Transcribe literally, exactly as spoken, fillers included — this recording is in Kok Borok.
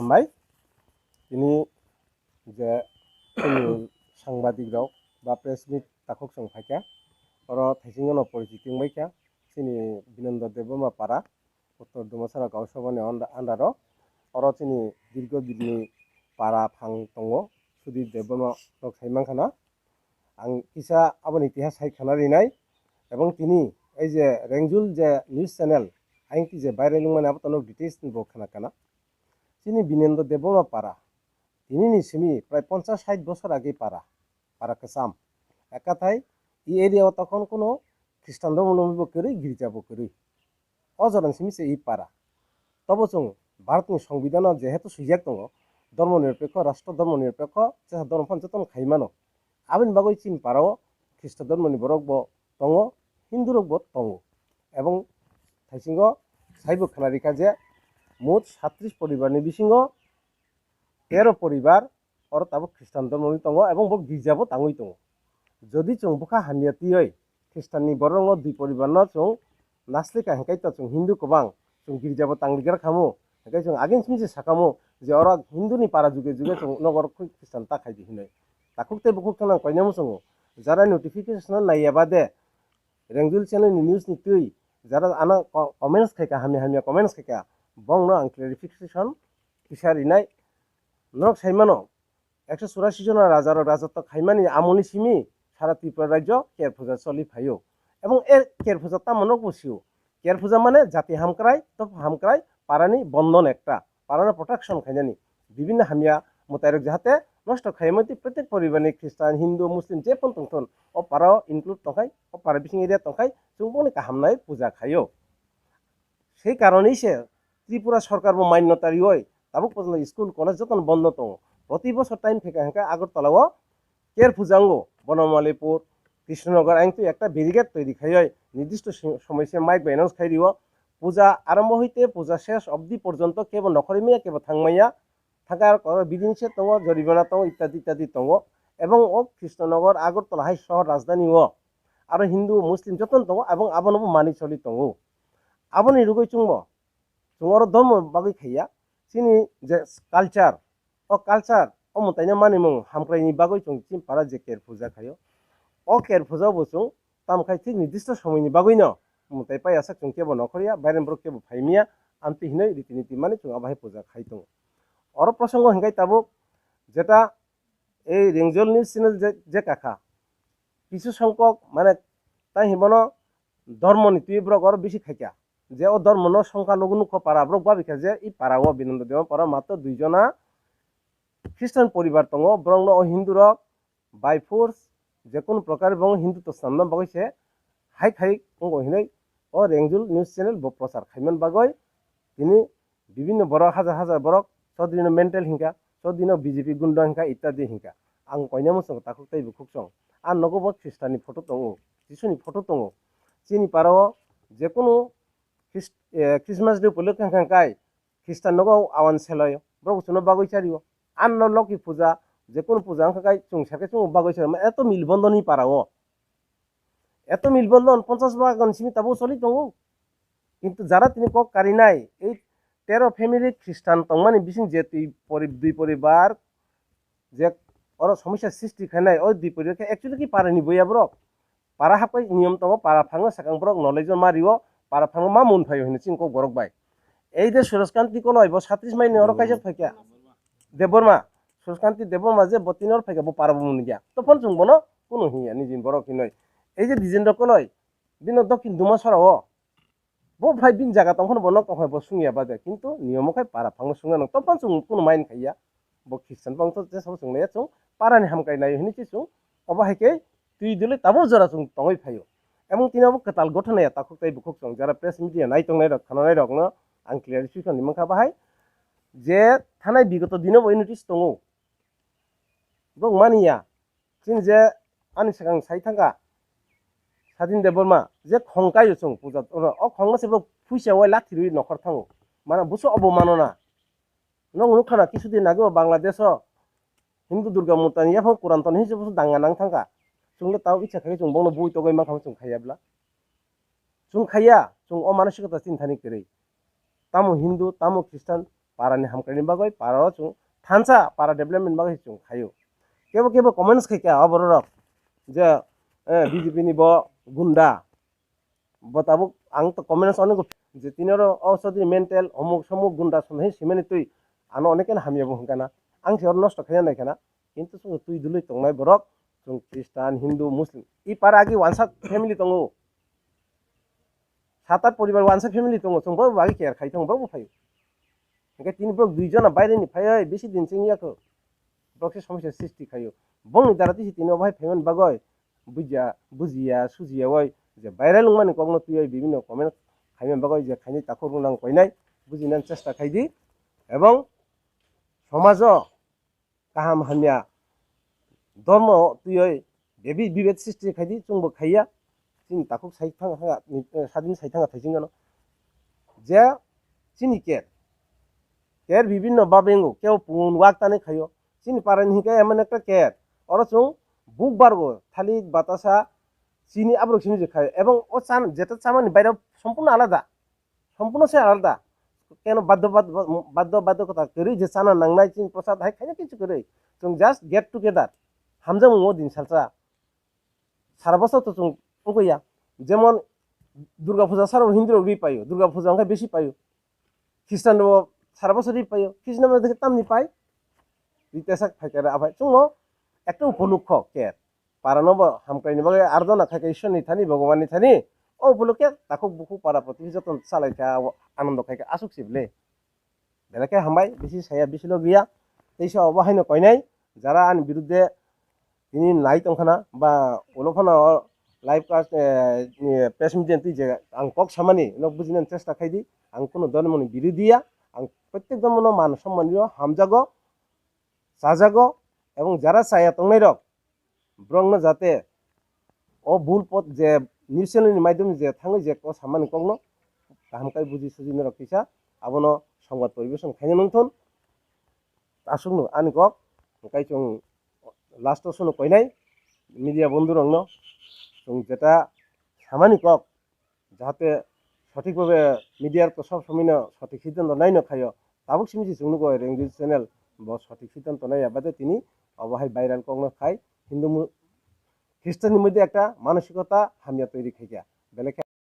Mai tini je chini sangbadik rok ba press meet takhuk chwng phaikha, oro thaisingo no porichiti wngbaikha chini Binendra Debbarma para, Uttor Dumasara Gaon Sabha ni under, under o. Oro chini dirgo dinni para phang tongo, Sudip Debbarma rok sai mankha na. Ang kisa aboni itihas hai khana rinai, ebong tini ei je Rengjul je news channel, ayang ti je viral wngmani abo tono details ni bo khana kana. Chini Binendra Debbarma para, tini ni simi prai ponchas sait bosor age para, para kwcham. Ekathai e area o tokon kuno Khristan dhormo lomwi bo kwrwi, girja bo kwrwi. O jorani simi se i para. Tobo chwng Bharatni Songbidhano jehetu swijak tongo, dhormo nirpekho, rashtra dhormo nirpekho, chesa dhormo phano jotono khai mano. Aboni bagwi chini parao Khristo dhormoni borok bo tongo, Hindu rok bo tongo. Ebong thaisingo saibo khna rikha je mut satris poribarni bisingo tero poribar oro tabuk Khristan dhormoni tongo ebong bo girja bo tangwi tongo. Jodi chwng bwkha hamya twiwi Khristanni borokno dui poribarno chwng naslika hwnkhe to chwng Hindu kwbang, chwng girja bo tangrigra khamu, hwnkhe chwng against mi se sakhamu je oro Hinduni para juge juge chwng nogo rok Khristan ta khaidi hinwi. Takhuk tei bukhuk thangna koinai muchungo. Jara notification naiya bade Rengjul channel ni news ni twi jara ano co-, comments khaika, hamya hamya comments khaika, bongno ang clarification kisa rinai. Norok saimano, ekso churasi jona rajarok rajotw khaimani amoni simi sara Tripura rajyo ker puja choli phaio. Ebong e ker puja tamo nokbo sio. Ker puja mane jati hamkrai, topha hamkrai, parani bondon ekta, parano protection khainani. Bibinno hamya mwtairok jahate nosto khaimani tei protek poribarni Khristan, Hindu, Muslim je phano tongthon, o parao include tongkhai, o para bising area tongkhai, chwng boni kahamnai puja khaio. Sei karonwi se Tripura sorkar bo manyota riwi tabuk porjonto school, college jotono bondo tongo. Proti bosor time phaikha hwnkhe Agartala o ker puja wngo, Bonomalipur, Krishnanagar ayang twi ekta barricade toiri khaiwi nirdisto si-, somoi se mike bai announce khai rio. Puja arombo hoite puja ses obdi porjonto kebo nokhorwi maya, kebo thang maya. Thangkhe aro bidin se tongo, joribana tongo, ittadi ittadi tongo. Ebong o Krishnanagar, Agartala hai sohor rajdhani o aro Hindu, Muslim jotono tongo, ebong abono bo manwi choli tongo. Aboni rwgwi chwngbo chwng oro dhormo bagwi khaiya, chini je culture, o culture, o mwtaino manimung hamkraini bagwi chwng chini para je ker puja khaio. O ker puja bo chwng tamkhai thik nirdisto somoini bagwino mwtai pai asak chwng kebo nokhorya, baireni borok kebo phaimya, amtwi hinwi riti niti mani chwng abo hai puja khai tongo. Oro prosongo hwnkhe tabuk jeta ei Rengjol News Channel je, je kakha, kisu songkok mane tai hinbono dhormoni twi borok oro bisi khaikha. Je o dhormono songkha logo nukho para borok babikha je i para o Binendra Debbarma para matro dui jona Khristan poribar tongo, borokno o Hindu rok by force je kunu prokar bo Hindu to swnamna bagwi se hai khai wngo hinwi o Rengjul News Channel bo prochar khaiman bagwi tini bibinno borok hajar hajar borok Chaudhary no mental hinka, Chaudhary no B J P gunda hinka ittadi hinka. Ang koina muchungo takhuk tei bukhuk chwng. A nogo bo Khristanni photo tongo, Jisuni photo tongo. Chini parao jekunu Christ-, eh, Christmas day upolokhe hwnka hwnkhe Khristan nogo awan seloi, borok chwngno bagwi chario. Anno Loki puja, jekunu puja wngkha khe chwng sakhe chwng bagwi chario. Eto milbondhoni parao. Eto milbondhon ponchas bagan simi tabuk choli tongo. Kintu jara tini kok karinai, ei tero family Khristan tongmani bising je twi pori-, dui poribar je oro somosya srishti khainai, o dui poribar khe actually ki parani boya borok. Para hapai niyom tongo, para phango sakang borok knowledge ma rio, para phango ma mun phaio hinwi chini kok borok bai. Ei de Suraj Kanti Koloi bo satrish mai ni oro kaijak phaikha. Debbarma, Suraj Kanti Debbarma je bo tini oro phaikha, bo para bo mun ya. Tophon chwng bono kunu hinya nijin borok hinwi. Ei je Dijendra Koloi, bino Dokhin Dumasara o. Bo phai bini jaga tong phano bo nok tong phai bo sungya bade, kintu niyomo khai para phangno sungya nang tong phano chwng kunu mind khaiya. Bo Christian bang to jesa bo chwng naiya chwng parani hamkai nai hinwi se chwng obo hai khe twi dwlwi tabuk jora chwng tongwi phaio. Emon tini obo kwtal gotha naiya takhuk tei bukhuk chwng jara press media nai tong nai rok khana nai rok no ang clarification ni mankha bahai je thanai bigoto dino bo notice tongo. Bo mani ya. Chini je ani swkang sai thangkha Sadin Debbarma, je khong kaio chwng puja, o khong no se bo phuisa wai lathi rwi nokhor thango. Mane buso obo mano na. Nwng nukha na kisudin age o Bangladesh o Hindu Durga murtani yaphang Kuran ton hinse buso danga nang thangkha. Chwng le tao icha khai chwng bono bui togoi mankha chwng khaiya bla. Chwng khaiya, chwng o manasikota chini thani kwrwi. Tamo Hindu, tamo Khristan, para ni hamkrai ni bagwi para o chwng thansa para development bagwi chwng khaio. Kebo kebo comments khai kha o borok rok je, eh, B J P ni bo gunda. Bo tabuk ang to comments onek je tini oro o sodi mental omuk somuk gunda song hai simani twi ano onek hamya bo hwnkha na. Ang se oro nosto khaina nai khana. Kintu chwng twi dului tongnai borok chwng Christian, Hindu, Muslim. I para agi wansa family tongo. Sat at poribar wansa family tongo. Chwng bo bagwi care khai tongo, bo bo phaio. Hingke tini borok dui jona baireni phaioi bisi din chengya kho. Borok se somosya srishti khaio. Bongni dara tisi tini obo hai phaimani bagoi bujia, bujiya, sujiya oi je viral wngmani kokno twioi bibinno comment khaimani bagoi je khainai takhuk rwnang koinai bujinani chesta khaidi. Ebong somajo kaham hamya dormo twioi bebi bibet srishti khaidi, chwngbo khaiya. Chini takhuk sai thang thang, eh, sadin sai thang thai chwngno. Je chini ker, ker bibinno babengo, keo pun wak tani khaio. Chini parani hingke emon ekta ker, oro chwng buk bargo, thalik, batasa, chini aborok simi je khaio. Ebong o chan, jeta chamani baire sompurno alada. Sompurno se alada. Keno baddo, baddo, baddo, baddo kota kwrwi je chana nangnai chini prosad hai khaina kichu kwrwi. Chwng just get together. Hamjakmung o din salsa. Sara bosor to chwng wngkha ya. Jemon Durga Puja saro Hindu rok ri paio. Durga Puja wngkha besi paio. Christian rok sara bosor ri paio. Christian rok tamni pai. Ri tesak phaikara abai. Chwngno ekta upolokho ke. Parano bo hamkraini bagwi ardona khai khe Ishwarni thani, Bhagwanni thani, o upolokhe takhuk bukhuk para protibesi jotono chalai kha, o anondo khai kha, aswk se bwle. Belai khe hambai, bisi saya, bisi logiya. Teisa obo haino koinai, jara ani birudde tini nai tongkhana, ba ulo phano live cast, eh, ni press media twi je ang kok samani, nok bujinani chesta khaidi, ang kuno dhormoni birudhiya, ang prottek dhormono man somman rio, hamjago, chajago, ebong jara chaya tongnairok, borokno jate o bul pot je news channel ni maidhyam je thangwi je kok samani kokno kaham khe buji suji norok kisa abono songbat poribeson khaina nungthun. Aswkno ani kok hwnkhe chwng last o sono koinai media bondhu rokno chwng jeta samani kok jahate sothik bhabe media rok to sob somoi no sothik siddhanto nai no khaio. Tabuk simi se chwng nugo Rengdi channel bo sothik siddhanto nai ya bade tini obo hai viral kokno khai Hindu mu-, Christian ni moddhe ekta manosikota hamya toiri khaikha. Belai khe